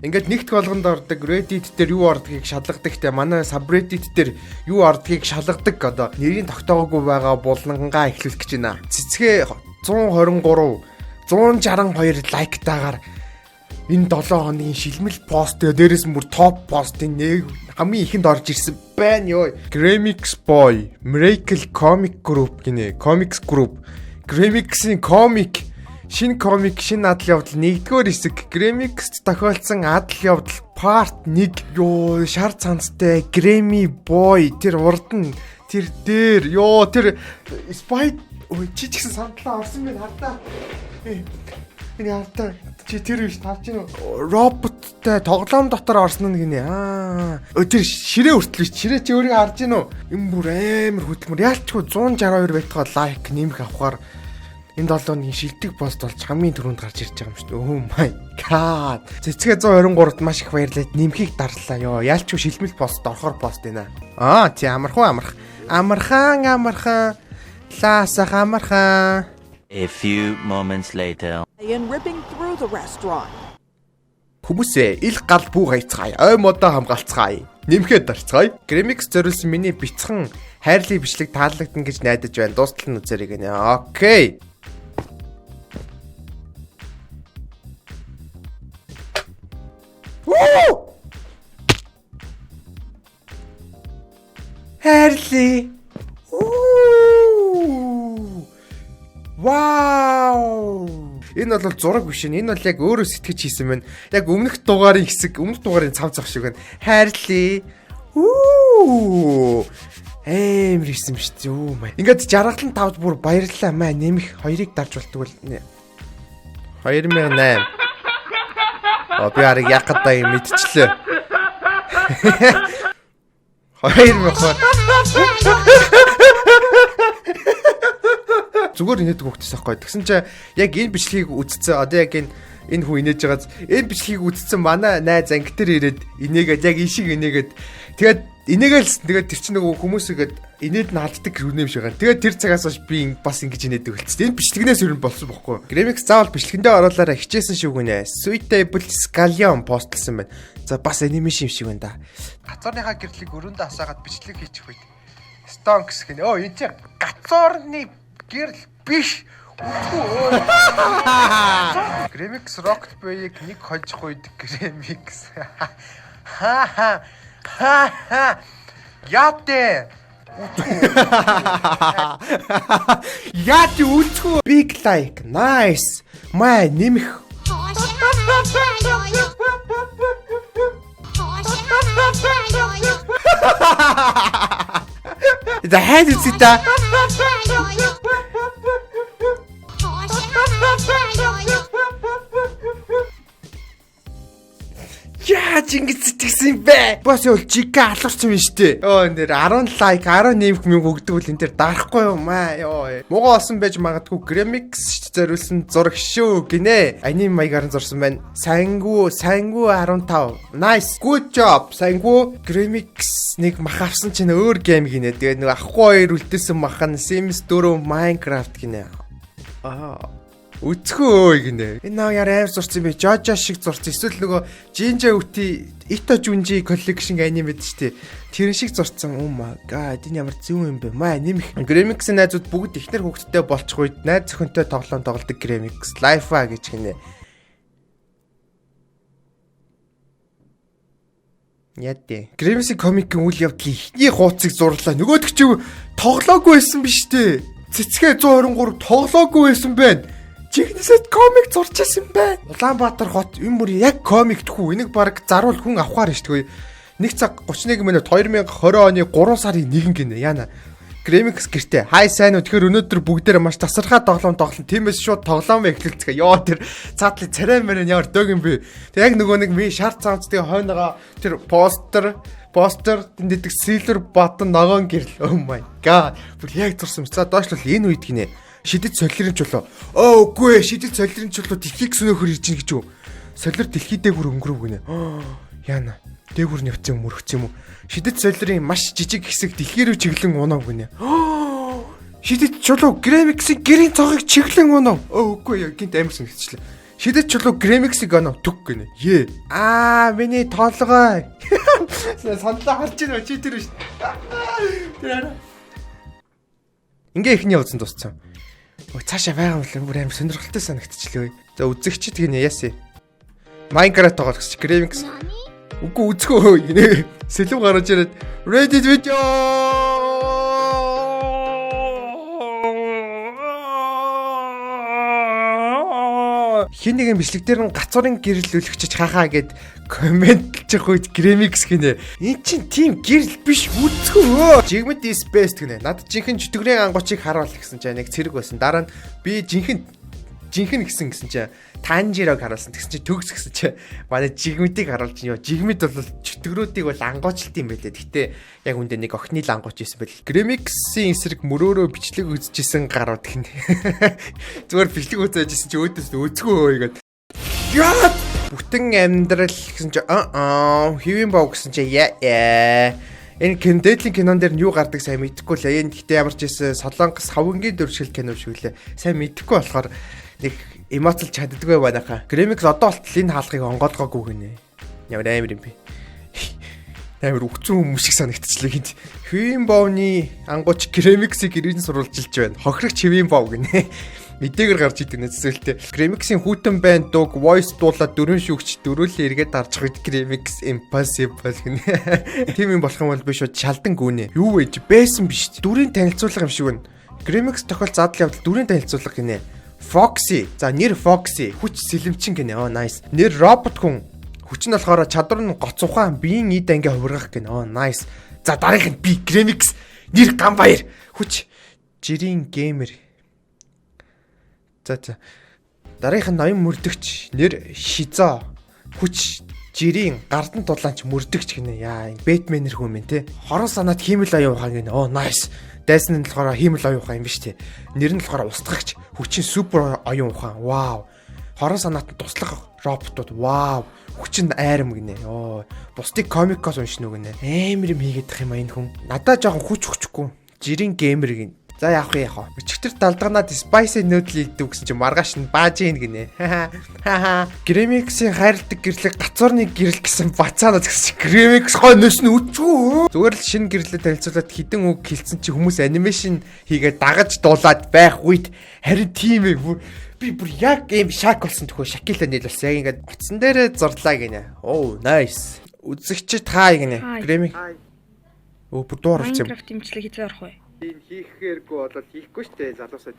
Ингээд нэгт болгонд ордог Reddit дээр юу ордгийг шалгадаг те, манай subreddit дээр юу ордгийг шалгадаг одоо нэрийг тогтоогоогүй байгаа булангаа эхлүүлэх гэж байна. Цэцгээ 123 162 like таагаар энэ 7 хоногийн шилмэл пост, дээрээс нь бүр топ постын нэг хамгийн ихэнд орж ирсэн байна ёо. Gramix Boy, Miracle Comic Group гинэ. Comics Group. Gramix-ийн комик, шинэ комик, шинэ адал явдал, нэгдүгээр хэсэг, Gramix-т тохиолдсон адал явдал part 1. Ёо, шар цанцтай Grammy Boy, тэр урд нь, тэр дээр, ёо, тэр Spike. Ой, чи ч гэсэн сандлаа орсон байна, хардаа. Энэ хардаа, чи тэр биш, тарж гин үү? Роботтой тоглоом дотор орсон нь гинэ. Аа. Тэр ширээ хүртэл биш. Ширээ чи өөрийгөө харж гин үү? Энэ бүр амар хөдөлмөр. Яалчгүй 162 байтугай like нэмэх авахар энэ 7 хоногийн шилдэг пост болж хамгийн түрүүнд гарч ирж байгаа юм шүү дээ. Oh my god. Цэцгээ 123-д маш их баярлалаа. Нэмхийг дарлаа. Ёо, яалчгүй шилмэл пост орохоор пост байна. Аа, тий, амархан амарх. Амархан амархан. Лаасах амархан. A few moments later. And ripping through the restaurant. Хүмүүсээ, ил гал бүү гаяцгаая. Ой модоо хамгаалцгаая. Нэмхэд дарцгаая. Gramix зориулсан миний бяцхан хайрлын бичлэг таалагдана гэж найдаж байна. Дуустал нь үзээрэй гинэ. Okay. Уу! Хайрлын. Уу! Вау! Энэ бол зураг биш ээ. Энэ бол яг өөрөө сэтгэж хийсэн байна. Яг өмнөх дугаарын хэсэг, өмнөх дугаарын цав цав шиг байна. Хайрлаа. Үү! Амар исэн биш үү? Оо май. Ингээд жаргалан тавд бүр баярлалаа маа, нэмэх хоёрыг дарж болтгоо л 2008. Оо, би арыг яг гэдэг юм мэдчихлээ. 2000. Зүгээр инээдэг хүүхдээс аахгүй. Тэгсэн чинь яг энэ бичлэгийг үзсэн. Одоо яг энэ хүн инээж байгааз энэ бичлэгийг үзсэн манай найз анги дээр ирээд инээгээд, яг энэ шиг инээгээд, тэгээд инээгээл, тэгээд тэр чинь нөгөө хүмүүсийгээд инээд нь алддаг юм шиг байна. Тэгээд тэр цагаас хойш би бас ингэж инээдэг болчихсон. Энэ бичлэгнээс ер нь болсон бохгүй. Gramix заавал бичлэгэндээ оруулаарай, хичээсэн шүү гинэ. Suitable Scallion постлсан байна. За, бас animation юм шиг байна да. Гацуурныхаа гэрлийг өрөөндөө асаагаад бичлэг хийчих үед Stonks гинэ. Өө, энэ чинь гацуурны гэрэл биш. Үгүй. Gramix Rocket Boy-ыг нэг хожих үед Gramix. Ха ха. Ха ха. Яатэ. Яат үлцгүү. Big like. Nice. Май нэмэх. 好香啊！哟哟，好香啊！哟哟， За, хайд үзье та. 哟哟，好香啊！哟哟。 Яаж ингэж сэтгэсэн юм бэ? Бас юу жика алуурсан юм шүү дээ. Өө, энэ дээр 10 like 10 мянга өгдөг бол энэ дээр дарахгүй юм аа. Йоо. Муган олсон байж магадгүй, Gramix зориулсан зураг шүү гинэ. Анime маягаар нь зурсан байна. Сангу Сангу 15. Nice. Good job. Сангу. Gramix нэг мах авсан чинь өөр game гинэ. Тэгээд нэг ахгүй хоёр үлдээсэн мах нь Sims 4, Minecraft гинэ. Аа. Өцгөө өө гинэ. Энэ наа яар амар зурсан бэ? Жожо шиг зурсан. Эсвэл нөгөө Jinja Үти Ито Junji collection аниме байдаг шүү дээ. Тэрэн шиг зурцсан. Oh my god. Энэ ямар зөв юм бэ? Маа нэмэх. Gramix-ийн найзууд бүгд ихнэр хүүхэдтэй болчих үед найз зөвхөнтэй тоглоом тоглодог Gramix Life-а гэж гинэ. Ядэ. Gramix-ийн комикийн үйл явдлын ихний хууцыг зурлаа. Нөгөөдөг чи тоглоогүй байсан биш үү? Цэцгээ 123 тоглоогүй байсан байна. Жигнэсэд комик зурж исэн байна. Улаанбаатар хот, энэ бүр яг комик тхүү. Энийг баг заруул хүн авахар шүү дээ. 1 цаг 31 минут, 2020 оны 3 сарын 1 гинэ. Яна. Gramix гэртээ. Хай, сайн уу? Тэгэхээр өнөөдөр бүгдээр маш тасархай тоглоом тоглоно. Тиймээс шууд тоглоом эхлүүлцгээе. Йоо, тэр цаатлын царай мөрөн ямар дөг юм бэ? Тэг яг нөгөө нэг ми шар цаамцдын хойноогоо тэр постер тэнд дэдэг silver button ногоон гэрэл. Oh my god. Бүр яг зурсан. За, доошлол энэ үед гинэ. Шидэт солирын чулуу. Оо, үгүй ээ, шидэт солирын чулуу дэлхийг сөнөөхөр ирж гин гэж үү? Солир дэлхий дээгүр өнгөрөв гинэ. Яна. Дээгүр нь явцсан юм, мөрөгцсөн юм уу? Шидэт солирын маш жижиг хэсэг дэлхий рүү чиглэн унав гинэ. Шидэт чулуу Gramix-ийн гэрийн цогыг чиглэн унав. Өө, үгүй ээ, гинт амар сэнгэжлээ. Шидэт чулуу Гремиксийг оноо түк гинэ. Е. Аа миний толгой. Саналаа харж байна чи тэр шүү. Тэр арай. Ингээ ихний явуулсан дууссан. Ой цаашаа байгаа юм л бүр амар сонирхолтой санагдчихлээ. За үзэгчд гинэ яасан. Minecraft тоглох гэж Гремикс. Үгүй үзэхөө гинэ. Сэлэм гарч ирээд Reddit video. Хин нэгэн бичлэг дээр нь гацуурын гэрэл үлгчиж хахаа гэд комментлчих үед Гремикс гинэ. Эн чин тийм гэрэл биш үзэхөө. Жигмэд is best гинэ. Над жинхэнэ чөтгөрийн ангуучийг харуул гэсэн чинь нэг цэрэг байсан. Дараа нь би жинхэнэ гэсэн чинь Танжирог харуулсан. Тэгсэн чинь төгс гэсэн чинь манай жигмэдийг харуулж ёо. Жигмэд бол чөтгөрүүдийг бол ангуучлт юм байлээ. Гэтэ яг үндэ нэг охины л ангууч байсан байл. Гремиксийн эсрэг мөрөөрөө бичлэг үзчихсэн гарууд гинэ. Зүгээр бичлэг үзээжсэн чи өөдөөс нь үзэхөө гээд. Яа! Бүтэн амьдрал гэсэн чи хэвийн бов гэсэн чи яа. Энэ Кенделийн кинон дээр нь юу гардаг сайн мэдэхгүй лээ. Энэ гэхдээ ямар ч байсан Солонгос хавангийн дүршил кино шиг лээ. Сайн мэдэхгүй болохоор нэг эмоцлж чаддаггүй манайхаа. Гремикс одоо болтол энэ хаалгыг онгоолгоогүй гинэ. Ямар амар юм бэ? Амар өвцөн хүмүүс шиг санагдчихлаа гинт. Хэвийн бовны ангууч Гремиксийг ирэн сурвалжилж байна. Хохирогч хэвийн бов гинэ. Мэдээгээр гарч идэг нэцсэлтэй. Гремиксийн хүүтэн байн дууг voice дуулаад дөрвөн шүүгч дөрүлээ эргээд дарчих үед Гремикс impossible гинэ. Тийм юм болох юм бол би шууд шалдан гүнэ. Юу вэ? Бэсэн биш. Дүрийн танилцуулга юм шиг байна. Гремикс тохиол задал явдал дүрийн танилцуулга гинэ. Foxy. За нэр Foxy. Хүч сэлэмчин гинэ. Оо nice. Нэр робот хүн. Хүч нь болохоор чадвар нь гоц ухаан биеийн эд анги хувиргах гинэ. Оо nice. За дараагийнх нь би Гремикс. Нэр Гамбаяр. Хүч жирийн геймер. За. Дараагийнх нь ноён мөрдөгч. Нэр Шизо. Хүч жирийн гардан дулаанч мөрдөгч гинэ. Яа, Бэтменэр хүн юм те. Хорон санаат хиймэл оюун ухаан гинэ. Оо nice. Дайсан нь болохоор хиймэл оюун ухаан юм биш те. Нэр нь болохоор устгагч. Хүчин супер оюун ухаан. Вау. Хорон санаат нь туслах роботууд. Вау. Хүчин айрам гинэ. Йоо. Бусдыг комикос уншина уу гинэ. Амар юм хийгээд тах юм а энэ хүн. Надаа жоохон хүч өгчихгүй. Жирийн геймер гин. За яах вэ яах вэ? Өчигдөр далдганаад spicy noodle иддэг гэсэн чинь маргааш нь баажин гинэ. Ха. Гремиксийн хайрладаг гэрлэг гацуурны гэрэл гэсэн бацаанаас гэсэн чинь Гремикс гой нөс нь үчгүй. Зүгээр л шинэ гэрлээ танилцуулаад хідэн үг хэлсэн чи хүмүүс анимашн хийгээд дагаж дуулаад байх үед харин тийм ээ. Би бүр яг ийм шок болсон төхөө Шакила нийл болсон. Яг ингээд утсан дээрээ зурлаа гинэ. Oh nice. Үзэгчид хай гинэ. Гремик. Өө бүр дуу оруулсан юм. Minecraft имжлэг хизээ орох вэ? Энэ хийхээргүй болоод хийхгүй штэ залуусаа.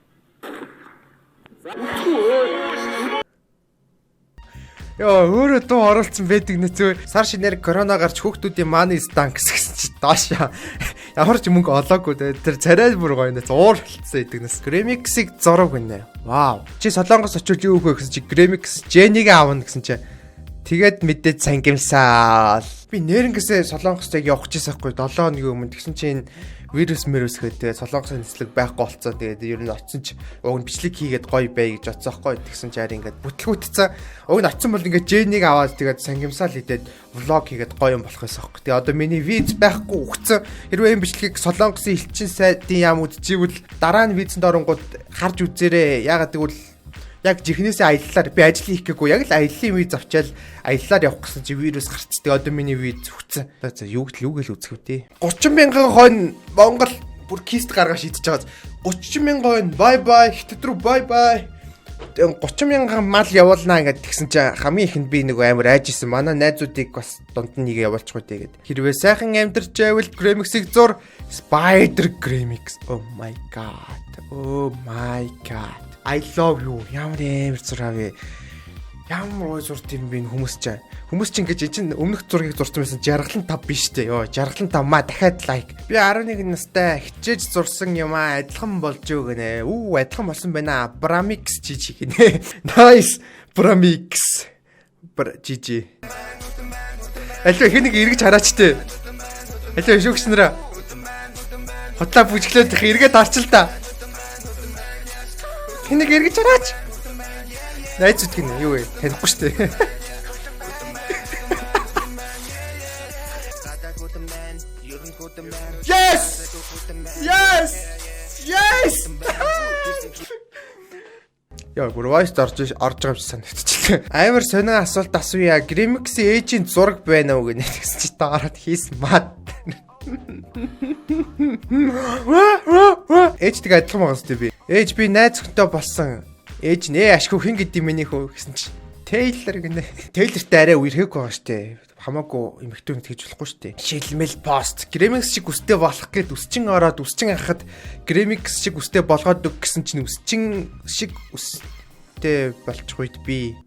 Йоо өөрөө дуу оруулсан байдаг нэ зөө. Сар шинээр корона гарч хүүхдүүдийн money stanks гэсэн чи доош ямар ч мөнгө олоогүй тэр царай бүр гоё нэ уур хилцсэн идэг нэс. Гремиксийг зураг гинэ. Вау. Чи Солонгос очивол юу өгөх вэ гэсэн чи Гремикс Жениг аавна гэсэн чи. Тэгээд мэдээд сангимсаал. Би нэрнгэсээ Солонгост яг явах гэжсэн байхгүй 7 хоногийн өмнө тэгсэн чи энэ вирус мэрус гээд Солонгосын нислэг байхгүй болцсон. Тэгээд ер нь очсон чи уг нь бичлэг хийгээд гоё бай гэж бодсон байхгүй. Тэгсэн чи харин ингээд бүтлгүүтцэн. Уг нь очсон бол ингээд Жениг аваад тэгээд сангимсаал идээд влог хийгээд гоё юм болох байсан байхгүй. Тэгээд одоо миний виз байхгүй өгцөн. Хэрвээ энэ бичлэгийг Солонгосын элчин сайдын яам үзчихвэл дараа нь визэнд оронгууд харж үзээрэй. Яагаад гэвэл яг жихнээсээ аяллаар би ажил хийх гээгүй яг л аяллаа виз авчаал аяллаар явах гэсэн чи вирус гарцдаг. Одоо миний виз хүцсэн. За юу гэл үзэх вэ те? 30 мянган хонь Монгол бүр кист гаргаа шийдэж байгаа. 30 мянган хонь бай бай хятад руу бай бай. 30 мянган мал явуулнаа ингээд тэгсэн чи хамгийн ихэнд би нэг амар айж исэн. Манай найзуудыг бас дунд нь нэг явуулчих үү тэгээд. Хэрвээ сайхан амьдарч байвал Gремix-ийг зур. Spider Gремix. Oh my god. Oh my god. I love you. Ямар амар зураа вэ? Ямар ой зурд юм бэ энэ хүмүүс чинь. Хүмүүс чинь ингэж чинь өмнөх зургийг зурсан байсан 65 биш үү? Йоо 65 маа дахиад лайк. Би 11 настай хичээж зурсан юм аа адилхан болж юу гинэ. Үү адилхан болсон байна. Bramix GG гинэ. Nice. Bramix. GG. Алив хин нэг эргэж хараач тээ. Алив шүүгч нараа. Хотлаа бүжиглээд их эргээд харч л та. Хин нэг эргэж хараач. Найзууд гинэ юу вэ? Танихгүй шүү дээ. Yes! Yes! Yes! Яа, бүр voice орж байгаа юм шиг санагдчихлаа. Амар сонин асуулт асууя. Grimix ээжийн зураг байна уу гэнэ тэгсэн чи та ороод хийс мад. Ээжтэйг адилхан байгаа сте би. Ээж би найз өхөнтэй болсон. Ээж нэ ашгүй хин гэдэг миний хөө гэсэн чи. Тейлор гинэ. Тейлортай арай үерхээг байгаа штэ. Хамаагүй эмэгтэйг тэгж болохгүй штэ. Шилмэл пост. Grimix шиг үстэй болох гээд үсчин ороод үсчин анхад Grimix шиг үстэй болгоод өг гэсэн чинь үсчин шиг үстэй болчих үед би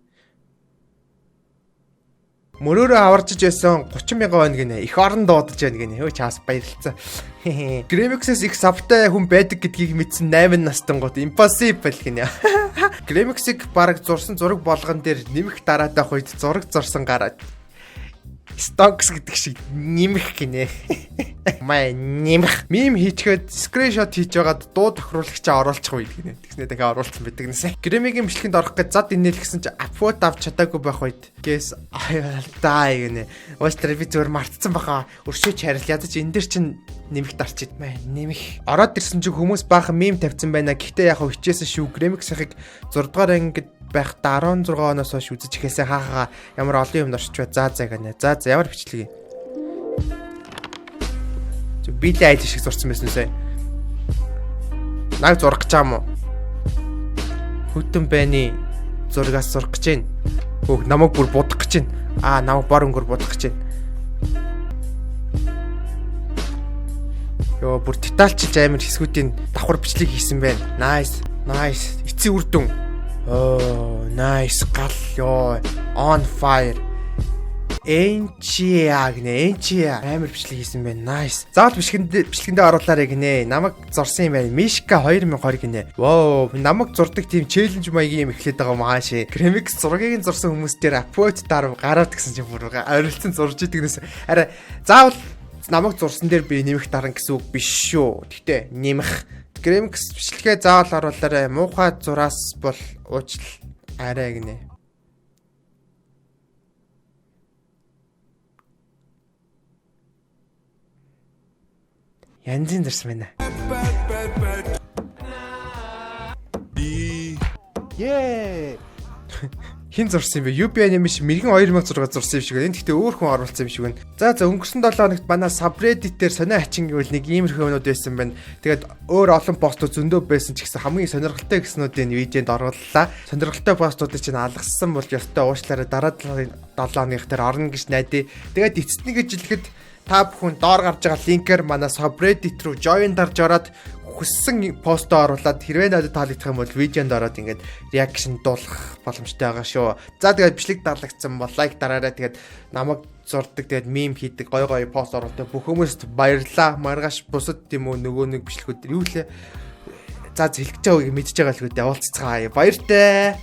мөрөөрөө аварчиж байсан 30 мянган байна гинэ. Их орон дуудаж байна гинэ. Хөө чаас баярлцсан. Grimix-с их савтай хүн байдаг гэдгийг мэдсэн 8 настангууд impossible гинэ. Grimix-ийг бараг зурсан зураг болгон дээр нэмэх дараатай үед зураг зурсан гараад Stonks гэдэг шиг нэмэх гинэ. Май нэмэх. Meme хийчгээд screenshot хийж байгаад дуу тохируулагчаа оруулчих үед гинэ. Тэгснэ дахиад оруулсан байдаг нэсэ. Grammy-гийн бичлэгэнд орох гэж зад инээлгсэн чи upvote авч чадаагүй байх үед guess I will die гинэ. Уучлаарай би зүгээр мартцсан баха. Өршөөч харил ядаж энэ дэр чин нэмэх дарчид. Май нэмэх. Ороод ирсэн чинь хүмүүс баахан meme тавьсан байна. Гэхдээ яг хөө хичээсэн шүү. Grammy-ийг 6 дугаар ангид байхдаа 16 оноос хойш үзэж эхэлсэн. Хаа хаа ямар олон юм орчваа. За за гэнэ. За за ямар бичлэг юм. Зүг Билли Айлиш шиг зурсан байсан сая. Наг зурах гэж юм уу? Хүтэн байны зургаас зурах гэж байна. Хөөх намайг бүр будах гэж байна. Аа намайг бор өнгөр будах гэж байна. Йоо бүр детальчилж амар хэсгүүдийн давхар бичлэг хийсэн байна. Nice. Nice. Эцсийн үр дүн. Oh, nice гал ёо. On fire. Энчиа гинэ, Энчиа амар бичлэг хийсэн байна. Nice. Заавал бичлэгэндээ оруулаарай гинэ. Намайг зурсан юм байна. Мишка 2020 гинэ. Воо, намайг зурдаг тийм challenge маягийн юм эхлээд байгаа юм ааши. Grimix зургийг зурсан хүмүүс дээр upvote дарав гараад гисэн чинь бүр орилцсон зурж идэг нэс. Арай заавал намайг зурсан дээр би нэмэх даран гэсэн үг биш шүү. Гэтэ нэмэх Grimix бичлэгээ заавал оруулаарай. Муухай зураас бол уучлал арай гинэ. Янзын зурсан байна. Ее. Хин зурсан юм бэ? UPI юм биш мэрэгэн 2006 зурсан юм шиг байна. Энэ гэхдээ өөр хүн оруулсан юм шиг байна. За за өнгөрсөн 7 хоногт манай subreddit дээр сонио хачин гэвэл нэг иймэрхүү юмнууд байсан байна. Тэгээд өөр олон постууд зөндөө байсан ч гэсэн хамгийн сонирхолтой гэснүүдийн видеонд орууллаа. Сонирхолтой постуудыг чинь алгассан бол ёстой уучлаарай. Дараа 7 хоногийнх дээр орно гэж найдаа. Тэгээд эцэст нэг гэж хэлэхэд та бүхэн доор гарч байгаа линкээр манай subreddit руу join дарж ороод хүссэн постоо оруулаад хэрвээ надад таалагдах юм бол видеонд ороод ингээд reaction дуулах боломжтой байгаа шүү. За тэгээд бичлэг таалагдсан бол like дараарай. Тэгээд намайг зурдаг, тэгээд meme хийдэг, гоё гоё пост оруулдаг бүх хүмүүст баярлалаа. Маргааш бусад тийм үү нөгөө нэг бичлэгүүд юу лээ. За хэлэх гэж байгааг мэдж байгаа л үү уулзцгаая. Баяртай.